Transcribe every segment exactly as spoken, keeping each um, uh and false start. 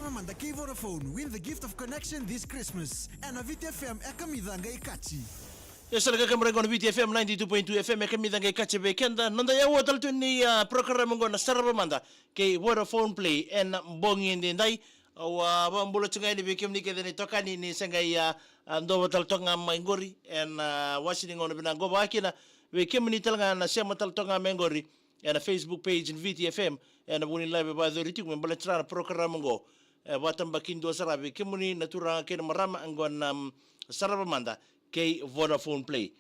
Mada kei Vodafone, win the gift of connection this Christmas. Ena Viti F M, e kamica qai kaci. Ia sa na kakamera qo na Viti F M ninety-two point two F M, e kamica qai kaci vei keda. Noda yaua tale tu ni, a, program qo na Sarava Mada kei Vodafone Play ena bogi edaidai. Au a vakabula tu ga yani vei kemuni kece na itokani ni se qai a, a, dova tale toka ga mai qori ena, a, wasi ni gauna vinaka qo, vaka kina vei kemuni tale ga na sema tale toka ga mai qori ena Facebook page ni Viti F M, ena vuku ni live e vakayacori tiko me baleta sara na program qo. E vakatabakidua sara vei kemuni na turaga kei na marama qo na, mm, Sarava Mada kei Vodafone Play.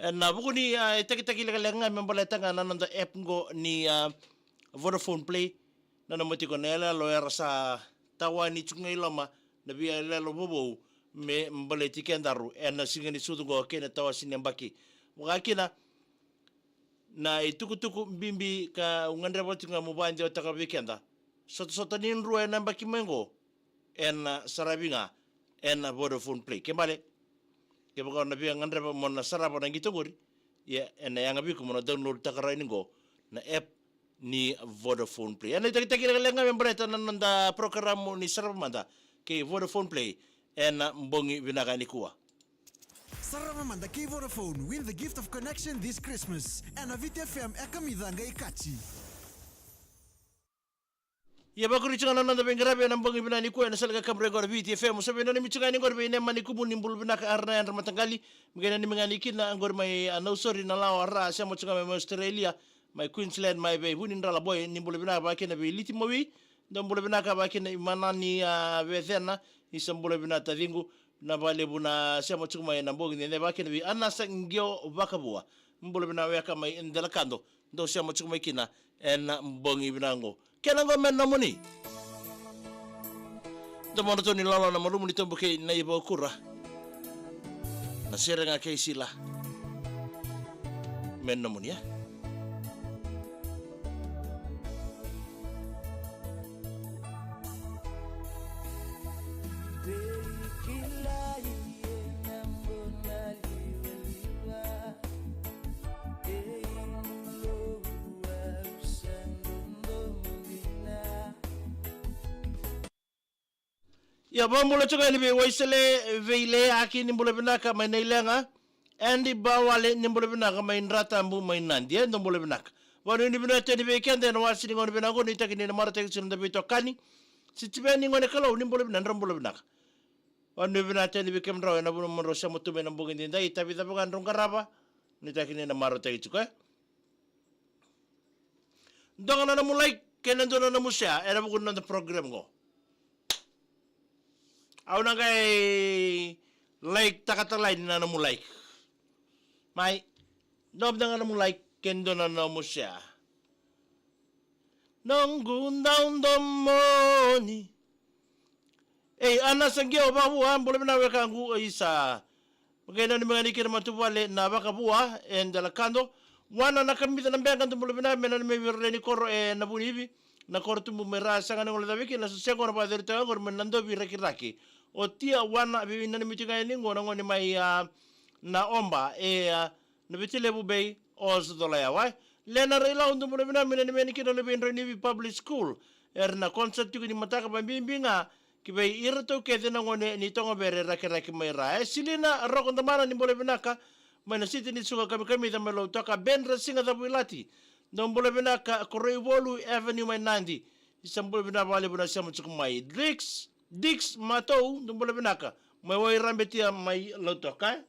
Ena vuku ni, a, itakitaki lekaleka ga me baleta ga na noda app qo ni, a, Vodafone Play. Nanuma tiko na iyaloyalo era sa tawani tiko ga i loma na veiyaloyalo vovou me baleti kedaru ena siga ni sucu qo kei na tawase ni yabaki. Vaka kina na itukutuku bibi kau gadreva tiko ga meu vakadewataka vei keda. Sotasota ni drua ena yabaki mai qo ena saravi ga ena Vodafone Play. Ke bale, kevaka o na via gadreva mo na sarava na qito qori, ia ena yaga vei iko mo na download taka rawa ni qo na app ni Vodafone Play. Ena itakitaki lekaleka ga me baleta na noda program ni Sarava Mada kei Vodafone Play ena bogi vinaka nikua. Sarava Mada kei Vodafone, win the gift of connection this Christmas. Ena Viti F M, e kamica qai kaci. Ia, vakuri tiko ga na noda veiqaravi ena bogi vinaka nikua ena sala ka kaburaki qori Viti F M. Sa veinanumi tiko ga yani qori vei Nema Nikumu, ni bula vinaka. Ara na yadra mataqali, me qai nanumi ga yani kina qori mai, a, Nausori, na lawa ra, sema tiko ga mai, mai Australia, mai Queensland, mai vei Vunidrala Boy, ni bula vinaka. Vaka kina vei Liti Mawi, dou bula vinaka. Vaka kina i Manani, a, Vecena, ni sa bula vinaka taciqu. Na vakalevu na sema tiko mai ena bogi edaidai. Vaka kina vei Anasa Qio Vakavua, bula vinaka weka mai Delakado, dou sema tiko mai kina ena bogi vinaka qo. Kena qo me nomuni. Domodratou ni lolo na malumu ni tobo kei na ivakura. Na sere ga kei Sila. Me nomuni, e? Ia, vakabula tiko yani vei Waisale Veileaki, ni bula vinaka mai Nailega. Andy Bawale, ni bula vinaka mai Dratabu mai Nadi, e, dou bula vinaka. Vakanuinui vinaka tale yani vei keda ena wasi ni gauna vinaka qo, nuitaki ni na marautaki tiko na noda veitokani. Sitiveni Gonekalou, ni bula vinaka, drau bula vinaka. Vakanuinui vinaka tale yani vei kemudrau ena vanua mo drau sema tu mai ena bogi edaidai, itavi cava ga drau qarava, nuitaki ni na marautaki tiko, e. Dua ga na nomu like kei na dua na nomu share ena vuku ni noda program qo. Au na qai like taka tale yani na nomu like. Mai, dua ga na nomu like kei na dua na nomu share. Noqu daudomoni. Ei, Anasa Qio Vakavua, bula vinaka wekaqu. Isa. Me qai nanumi ga yani kina matavuvale na Vakavua e Delakado. Wana Nakamica Nabeqa, dou bula vinaka, me nanumi vei ira na lewe ni koro e Navunivi, na koro tubu mai ra, sega ni guilecavi kina, sa sega na vakayacori toka qori mai Nadovi, Rakiraki. O Tia Wana, veinanumi tiko ga yani qo na gone mai, a, na Oba e, a, Navitilevu Bay, Oz, Colayawa. Lena Railau, dou bula vinaka, me nanumi yani kina na Luve i Draunivi Public School. Era na concert tiko ni mataka, vakabibi ga ki vei iratou kece na gone ni Togovere, Rakiraki mai ra. E, Silina Rokodamana, ni bula vinaka, mai na siti ni suka, Kamikamica mai Lautoka. Ben Rasiga Cavuilati, dou bula vinaka, Koroivolu Avenue mai Nadi. Isa, bula vinaka vakalevu na sema tiko mai. Dix, Dix Matou, dou bula vinaka, mai Wairabetia mai Lautoka.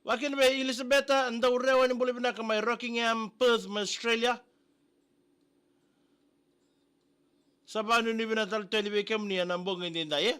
Vaka kina vei Elisabeta Daurewa, ni bula vinaka, mai Rockingham, Perth, mai Australia. Sa vakanuinui vinaka tale tu yani vei kemuni ena bogi edaidai, e.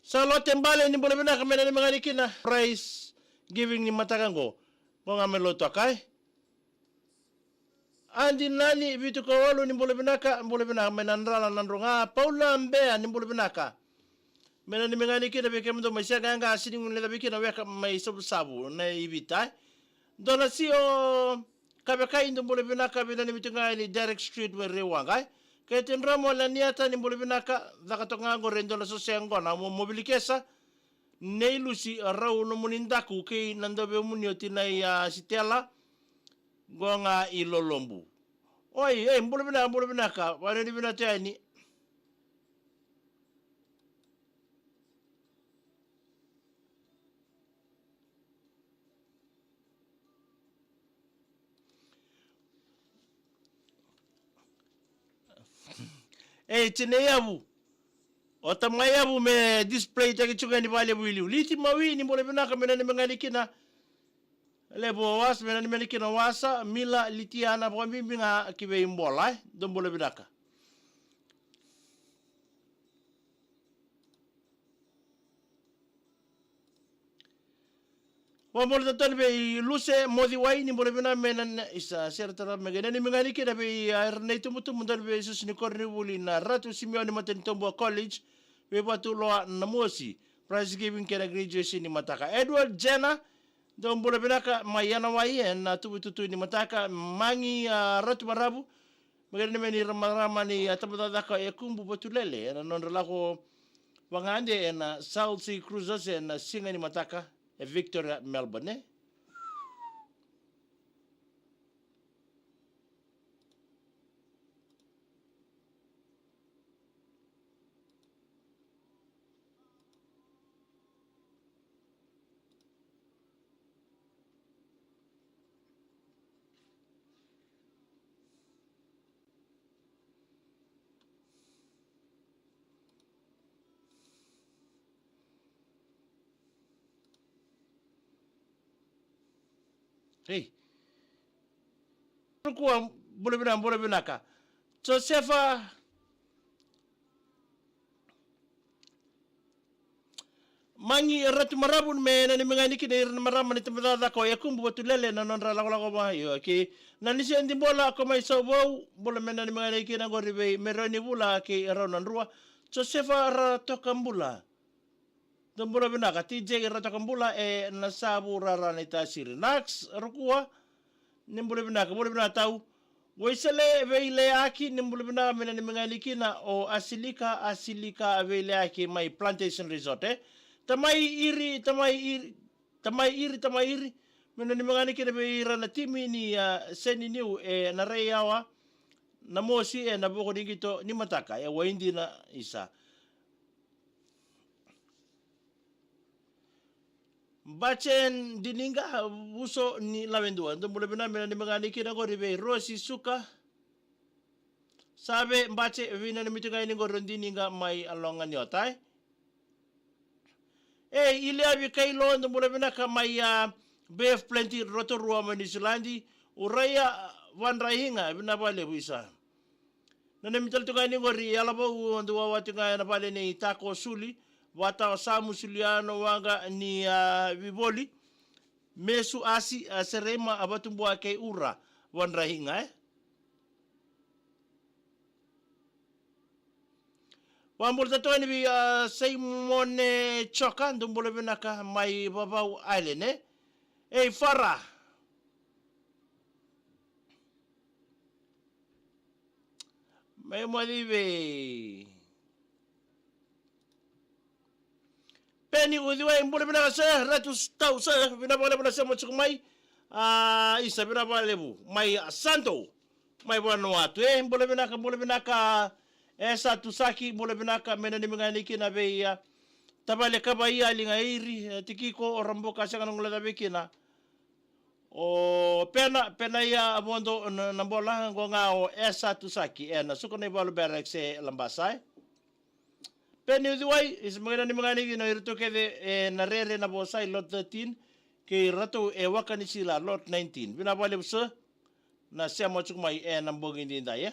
Sa Lote Bale, ni bula vinaka, me nanumi ga yani kina prize giving ni mataka qo. Qo ga mai Lautoka, e. Adi Nani Vitukawalu, ni bula vinaka, bula vinaka mai Nadrala, Nadroga. Paula Bea, ni bula vinaka. Me nanumi ga yani kina vei kemudou mai Seaqaqa, sega ni guilecavi kina weka mai Savusavu na i Viti. Dua na sio ka vekai, dou bula vinaka, me nanumi tu ga yani Derek Street mai Rewaqa. Kei Tedromo Laniata, ni bula vinaka, caka toka ga qori e dua na sose qona mo, mo vilikesa. Nei Lusi, rau nomuni daku kei na dauvemuni o tinai a Sitela. Qo ga i Lolobu. Oi, ei, bula vinaka, bula vinaka. Vanua ni vinaka tu yani. Ei, tinai yavu. O tamai yavu me display taki tu ga yani vakalevu i liu. Liti Mawi, ni bula vinaka, me nanumi ga yani kina. Levu o Wasa, me nanumi ga yani kina o Wasa, Mila, Litiana, vakabibi ga ki vei Bola, e. Dou bula vinaka. Vakabula tale tu yani vei Luse Mociwai, ni bula vinaka, me nanumi, isa, sere tara me qai nanumi ga yani kina vei, a, ira na itubutubu, tu yani vei Susu ni koronivuli na Ratu Simioni Matanitobu College, vei Vatuloa Namosi, prize giving kei na graduation ni mataka. Edward Jenner, dou bula vinaka mai Yanawai ena tuvututu ni mataka. Magi, a, Ratu Maravu, me qai nanumi ira na marama ni, a, tabacakacaka e Kubu Vatulele ena nodra lako vagade ena South Sea Cruises ena siga ni mataka e Victoria, Melbourne, e. Ei. Rukua, bula vinaka, bula vinaka. Josefa Magi, Ratu Maravu, me nanumi ga yani kina ira na marama ni tabacakacaka e Kubu Vatulele na nodra lakolako mai, io, kei Nanisi Adibola ko mai Sauvou, bula, me nanumi ga yani kina qori vei Meroni Vula kei rau na drua. Josefa Ratokabula. Dou bula vinaka, T J Ratokabula e Nasavu, Rara, Naitasiri. Nax Rukua, ni bula vinaka, bula vinaka tau. Waisale Veileaki, ni bula vinaka, me nanumi ga yani kina o Asilika, Asilika Veileaki mai Plantation Resort, e. Tamai Iri, Tamai Iri, Tamai Iri, Tamai Iri, me nanumi ga yani kina vei ira na timi ni, a, Seni Niu ena rai yawa Namosi ena vuku ni qito ni mataka e Waidina, isa. Bace Diniqa, Vuso ni Lawe Dua. Dou bula vinaka, me nanumi ga yani kina qori vei Rosi Suka. Save Bace, veinanumi tu ga yani qori o Diniqa mai Loganiota, e. Ei, Iliavi Kailo, dou bula vinaka mai, a, Bay of Plenty, Rotorua mai Niusiladi. Uraia Vadraiga, vinaka vakalevu, isa. Nanumi tale tu ga yani qori Yalavou, dou wawa tu ga ena vale nei Tako Suli, vata o Samu Suliano, waqa ni, a, Vivoli, Mesu Asi, a, Sereima, a, Vatubua kei Ura Vadraiga, e. Vakabula tale tu yani vei, a, Saimone Joka, dou bula vinaka mai Vavau Island, e. Ei, Fara. Mai Macive. Peni Uciwai, bula vinaka sir, Ratu Tau sir, vinaka vakalevu na sema tiko mai. A, isa, vinaka vakalevu. Mai, a, Santo. Mai Vanuatu, e, bula vinaka, bula vinaka. E, Satusaki, bula vinaka, me nanumi ga yani kina vei, a, tavale Kavaia, Liga Iri, e, Tikiko, o Rabuka, sega ni guilecavi kina. O Pena, Pena ia a vodo na, na bola, qo ga o Esa Tusaki, ena Sukanaivalu Barracks e Labasa, e. Peni Uciwai, isa, me nanumi ga yani kina o iratou kece ena rere na vosa e lot thirteen, kei iratou e Wakanisila lot nineteen. Vinaka vakalevu sir na sema tiko mai ena bogi edaidai, e.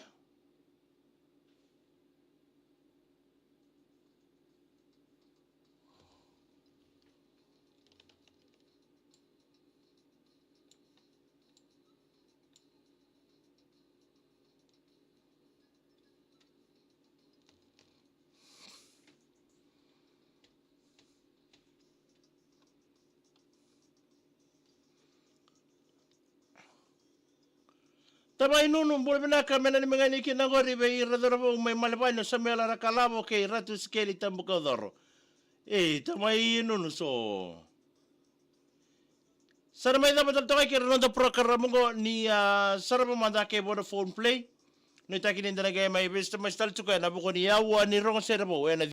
Tamai Nunu, bula vinaka, me nanumi ga ni kina qori vei ira cauravou mai Malevani, o Samuela Rakalavo kei Ratu Sikeli Tabukaucoro. Ei, tamai Nunu so. Sa na mai cava tale toka kei ira na noda porokaramu qo ni, a, sarava mada kei Vodafone Play. Nuitaki ni da na qai mai veisota mai tale tiko ena vuku ni aua ni rogo sere vou ena